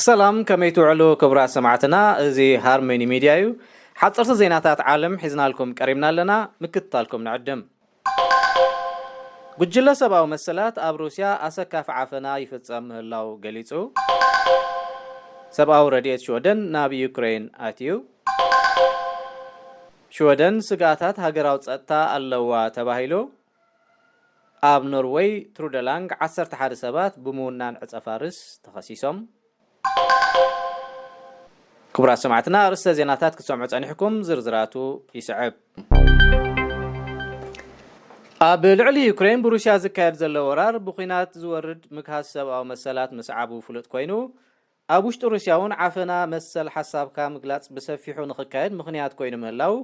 ሰላም፣ ከመይ ትውዕሉ ክቡራት ሰማዕትና? እዚ ሃርመኒ ሚድያ እዩ። ሓፀርቲ ዜናታት ዓለም ሒዝናልኩም ቀሪብና ኣለና፣ ምክትታልኩም ንዕድም። ጉጅለ ሰብኣዊ መሰላት ኣብ ሩስያ ኣሰካፊ ዓፈና ይፍጸም ምህላው ገሊጹ። ሰብኣዊ ረድኤት ሽወደን ናብ ዩክሬን ኣትዩ። ሽወደን ስግኣታት ሃገራዊ ጸጥታ ኣለዋ ተባሂሉ። ኣብ ኖርወይ ትሩደላንግ ዓሰርተ ሓደ ሰባት ብምውናን ዕጸ ፋርስ ተኸሲሶም። ክቡራት ሰማዕትና፣ ኣርእስተ ዜናታት ክትሰምዑ ጸኒሕኩም፣ ዝርዝራቱ ይስዕብ። ኣብ ልዕሊ ዩክሬን ብሩስያ ዝካየድ ዘሎ ወራር ብኲናት ዝወርድ ምግሃስ ሰብኣዊ መሰላት ምስዓቡ ፍሉጥ ኮይኑ፣ ኣብ ውሽጢ ሩስያ እውን ዓፈና መሰል ሓሳብካ ምግላጽ ብሰፊሑ ንኽካየድ ምኽንያት ኮይኑ ምህላው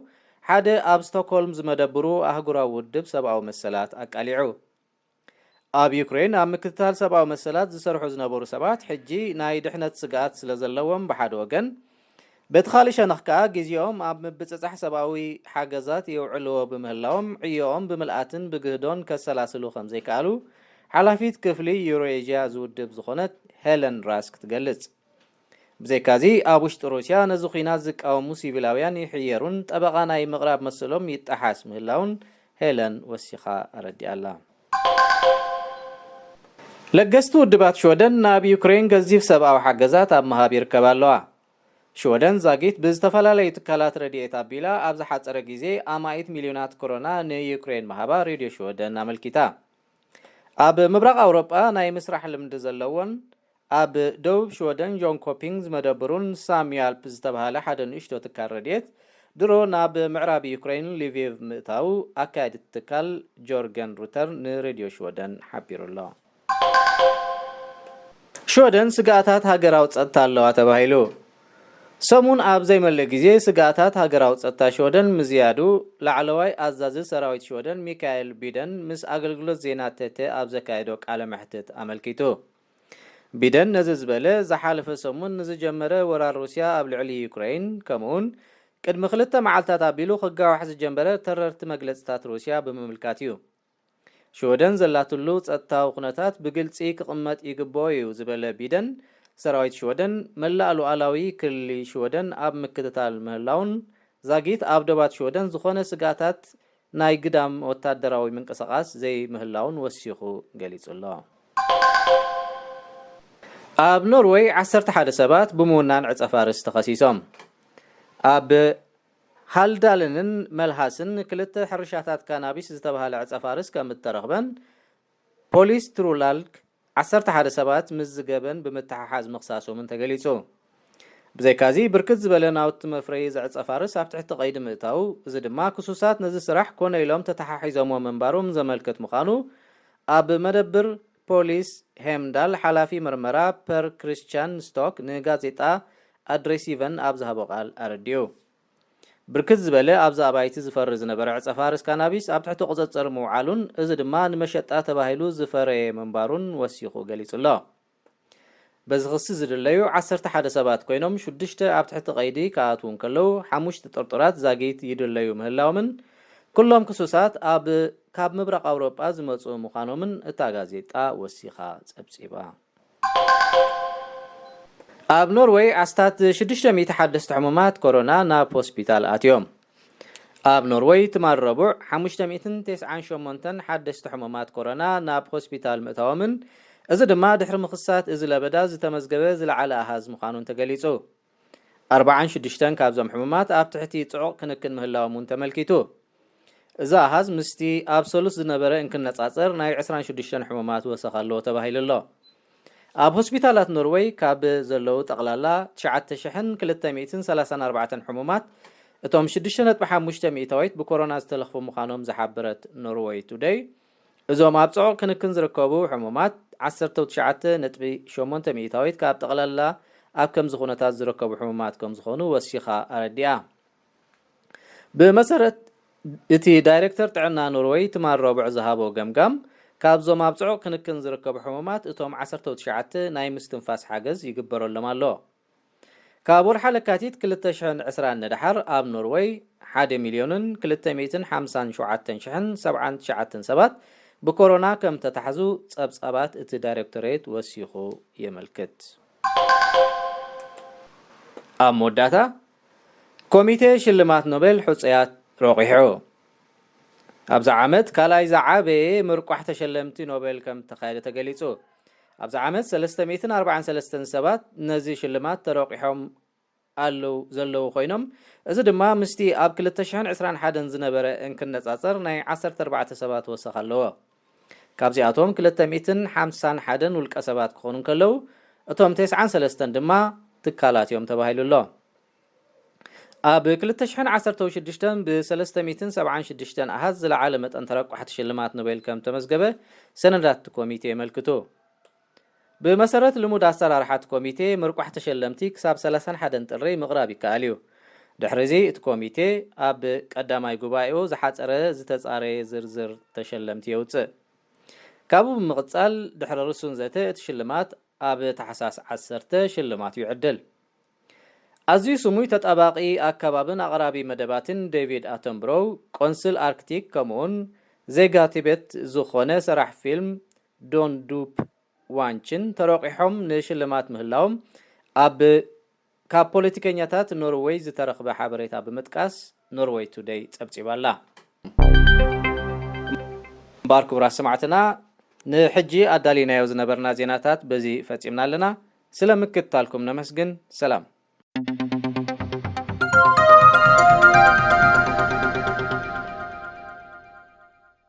ሓደ ኣብ ስቶክሆልም ዝመደብሩ ኣህጉራዊ ውድብ ሰብኣዊ መሰላት ኣቃሊዑ። ኣብ ዩክሬን ኣብ ምክትታል ሰብኣዊ መሰላት ዝሰርሑ ዝነበሩ ሰባት ሕጂ ናይ ድሕነት ስግኣት ስለ ዘለዎም ብሓደ ወገን፣ በቲ ካልእ ሸነኽ ከኣ ግዜኦም ኣብ ምብጽጻሕ ሰብኣዊ ሓገዛት የውዕልዎ ብምህላዎም ዕዮኦም ብምልኣትን ብግህዶን ከሰላስሉ ከም ዘይከኣሉ ሓላፊት ክፍሊ ዩሮኤዥያ ዝውድብ ዝኾነት ሄለን ራስክ ትገልጽ። ብዘይካዚ ኣብ ውሽጢ ሩስያ ነዚ ኲናት ዝቃወሙ ሲቪላውያን ይሕየሩን ጠበቓ ናይ ምቕራብ መሰሎም ይጠሓስ ምህላውን ሄለን ወሲኻ ኣረዲኣላ። ለገስቲ ውድባት ሽወደን ናብ ዩክሬን ገዚፍ ሰብኣዊ ሓገዛት ኣብ ምሃብ ይርከባ ኣለዋ። ሽወደን ዛጊት ብዝተፈላለዩ ትካላት ረድኤት ኣቢላ ኣብ ዝሓጸረ ግዜ ኣማኢት ሚልዮናት ኮሮና ንዩክሬን ምሃባ ሬድዮ ሽወደን ኣመልኪታ። ኣብ ምብራቕ ኣውሮጳ ናይ ምስራሕ ልምዲ ዘለዎን ኣብ ደቡብ ሽወደን ጆንኮፒንግ ዝመደብሩን ሳምያልፕ ዝተባህለ ሓደ ንእሽቶ ትካል ረድኤት ድሮ ናብ ምዕራብ ዩክሬን ሊቪቭ ምእታው ኣካያዲ ትካል ጆርገን ሩተር ንሬድዮ ሽወደን ሓቢሩ ኣሎ። ሽወደን ስግኣታት ሃገራዊ ጸጥታ ኣለዋ ተባሂሉ። ሰሙን ኣብ ዘይመልእ ግዜ ስግኣታት ሃገራዊ ጸጥታ ሽወደን ምዝያዱ ላዕለዋይ ኣዛዚ ሰራዊት ሽወደን ሚካኤል ቢደን ምስ ኣገልግሎት ዜና ቴቴ ኣብ ዘካየዶ ቃለ መሕትት ኣመልኪቱ። ቢደን ነዚ ዝበለ ዝሓለፈ ሰሙን ንዝጀመረ ወራር ሩስያ ኣብ ልዕሊ ዩክሬን ከምኡውን ቅድሚ ክልተ መዓልታት ኣቢሉ ክጋዋሕ ዝጀመረ ተረርቲ መግለጽታት ሩስያ ብምምልካት እዩ። ሽወደን ዘላትሉ ጸጥታዊ ኩነታት ብግልጺ ክቕመጥ ይግብኦ እዩ ዝበለ ቢደን፣ ሰራዊት ሽወደን መላእ ሉዓላዊ ክሊ ሽወደን ኣብ ምክትታል ምህላውን ዛጊት ኣብ ዶባት ሽወደን ዝኾነ ስግኣታት ናይ ግዳም ወታደራዊ ምንቅስቓስ ዘይምህላውን ወሲኹ ገሊጹ ኣሎ። ኣብ ኖርወይ ዓሰርተ ሓደ ሰባት ብምውናን ዕጸ ፋርስ ተኸሲሶም። ኣብ ሃልዳልንን መልሃስን ክልተ ሕርሻታት ካናቢስ ዝተባህለ ዕጸ ፋርስ ከም እተረኽበን ፖሊስ ትሩላልክ ዓሰርተ ሓደ ሰባት ምስ ዝገበን ብምትሓሓዝ ምኽሳሶምን ተገሊጹ። ብዘይካዚ ብርክት ዝበለ ናውቲ መፍረዪ ዘዕጸ ፋርስ ኣብ ትሕቲ ቀይዲ ምእታው፣ እዚ ድማ ክሱሳት ነዚ ስራሕ ኮነ ኢሎም ተተሓሒዞምዎ ምንባሮም ዘመልክት ምዃኑ ኣብ መደብር ፖሊስ ሄምዳል ሓላፊ መርመራ ፐር ክሪስቲያን ስቶክ ንጋዜጣ ኣድሬሲቨን ኣብ ዝሃቦ ቃል ኣረዲኡ። ብርክት ዝበለ ኣብዚ ኣባይቲ ዝፈሪ ዝነበረ ዕጸ ፋርስ ካናቢስ ኣብ ትሕቲ ቁጽጽር ምውዓሉን እዚ ድማ ንመሸጣ ተባሂሉ ዝፈረየ ምንባሩን ወሲኹ ገሊጹ ኣሎ። በዚ ክሲ ዝድለዩ ዓሰርተ ሓደ ሰባት ኮይኖም ሽዱሽተ ኣብ ትሕቲ ቀይዲ ክኣትዉ እንከለዉ ሓሙሽተ ጥርጡራት ዛጊት ይድለዩ ምህላዎምን ኩሎም ክሱሳት ኣብ ካብ ምብራቕ ኣውሮጳ ዝመጹ ምዃኖምን እታ ጋዜጣ ወሲኻ ጸብጺባ። ኣብ ኖርወይ ኣስታት ሽዱሽተ ሚእቲ ሓደስቲ ሕሙማት ኮሮና ናብ ሆስፒታል ኣትዮም። ኣብ ኖርወይ ትማል ረቡዕ ሓሙሽተ ሚእትን ተስዓን ሸሞንተን ሓደስቲ ሕሙማት ኮሮና ናብ ሆስፒታል ምእታዎምን እዚ ድማ ድሕሪ ምኽሳት እዚ ለበዳ ዝተመዝገበ ዝለዓለ ኣሃዝ ምዃኑን ተገሊጹ። ኣርባዓን ሽዱሽተን ካብዞም ሕሙማት ኣብ ትሕቲ ጽዑቕ ክንክን ምህላዎም እውን ተመልኪቱ። እዚ ኣሃዝ ምስቲ ኣብ ሰሉስ ዝነበረ እንክነጻጸር ናይ ዕስራን ሽዱሽተን ሕሙማት ወሰኽ ኣለዎ ተባሂሉ ኣሎ። ኣብ ሆስፒታላት ኖርወይ ካብ ዘለዉ ጠቕላላ ትሽዓተ ሽሕን ክልተ ሚእትን ሰላሳን ኣርባዕተን ሕሙማት እቶም ሽዱሽተ ነጥቢ ሓሙሽተ ሚእታዊት ብኮሮና ዝተለኽፉ ምዃኖም ዝሓበረት ኖርወይ ቱደይ፣ እዞም ኣብ ጽዑቕ ክንክን ዝርከቡ ሕሙማት ዓሰርተ ትሽዓተ ነጥቢ ሸሞንተ ሚእታዊት ካብ ጠቕላላ ኣብ ከምዚ ኩነታት ዝርከቡ ሕሙማት ከም ዝኾኑ ወሲኻ ኣረዲኣ። ብመሰረት እቲ ዳይሬክተር ጥዕና ኖርወይ ትማል ረቡዕ ዝሃቦ ገምጋም፣ ካብዞም ኣብ ጽዑቕ ክንክን ዝርከቡ ሕሙማት እቶም ዓሰርተ ትሽዓተ ናይ ምስትንፋስ ሓገዝ ይግበረሎም ኣሎ። ካብ ወርሓ ለካቲት ክልተ ሽሕን ዕስራን ንደሓር ኣብ ኖርወይ ሓደ ሚልዮንን ክልተ ሚእትን ሓምሳን ሸውዓተን ሽሕን ሰብዓን ትሽዓተን ሰባት ብኮሮና ከም ተታሕዙ ጸብጻባት እቲ ዳይሬክቶሬት ወሲኹ የመልክት። ኣብ መወዳእታ፣ ኮሚቴ ሽልማት ኖቤል ሕጹያት ረቑሑ። ኣብዚ ዓመት ካልኣይ ዝዓበየ ምርቋሕ ተሸለምቲ ኖቤል ከም እተኻየደ ተገሊጹ። ኣብዚ ዓመት ሰለስተ ሚእትን ኣርባዓን ሰለስተን ሰባት ነዚ ሽልማት ተረቑሖም ኣለዉ ዘለዉ ኮይኖም፣ እዚ ድማ ምስቲ ኣብ ክልተ ሽሕን ዕስራን ሓደን ዝነበረ እንክነጻጸር ናይ ዓሰርተ ኣርባዕተ ሰባት ወሰኽ ኣለዎ። ካብዚኣቶም ክልተ ሚእትን ሓምሳን ሓደን ውልቀ ሰባት ክኾኑ እንከለዉ፣ እቶም ተስዓን ሰለስተን ድማ ትካላት እዮም ተባሂሉ ኣሎ። ኣብ ክልተ ሽሕን ዓሰርተ ሽዱሽተን ብ ሰለስተ ሚእትን ሰብዓን ሽዱሽተን ኣሃዝ ዝለዓለ መጠን ተረቋሕቲ ሽልማት ኖቤል ከም ተመዝገበ ሰነዳት እቲ ኮሚቴ የመልክቱ። ብመሰረት ልሙድ ኣሰራርሓ እቲ ኮሚቴ፣ ምርቋሕ ተሸለምቲ ክሳብ ሰላሳን ሓደን ጥሪ ምቕራብ ይከኣል እዩ። ድሕሪ እዚ እቲ ኮሚቴ ኣብ ቀዳማይ ጉባኤኡ ዝሓጸረ ዝተጻረየ ዝርዝር ተሸለምቲ የውጽእ። ካብኡ ብምቕጻል፣ ድሕሪ ርሱን ዘተ እቲ ሽልማት ኣብ ታሕሳስ ዓሰርተ ሽልማቱ ይዕድል። ኣዝዩ ስሙይ ተጣባቒ ኣከባብን ኣቕራቢ መደባትን ዴቪድ ኣተንብሮው፣ ቆንስል ኣርክቲክ፣ ከምኡውን ዜጋ ቲቤት ዝኾነ ሰራሕ ፊልም ዶን ዱፕ ዋንችን ተረቂሖም ንሽልማት ምህላዎም ኣብ ካብ ፖለቲከኛታት ኖርዌይ ዝተረኽበ ሓበሬታ ብምጥቃስ ኖርዌይ ቱደይ ጸብጺባላ። እምበኣር ክቡራት ሰማዕትና፣ ንሕጂ ኣዳሊናዮ ዝነበርና ዜናታት በዚ ፈጺምና ኣለና። ስለ ምክትታልኩም ነመስግን። ሰላም።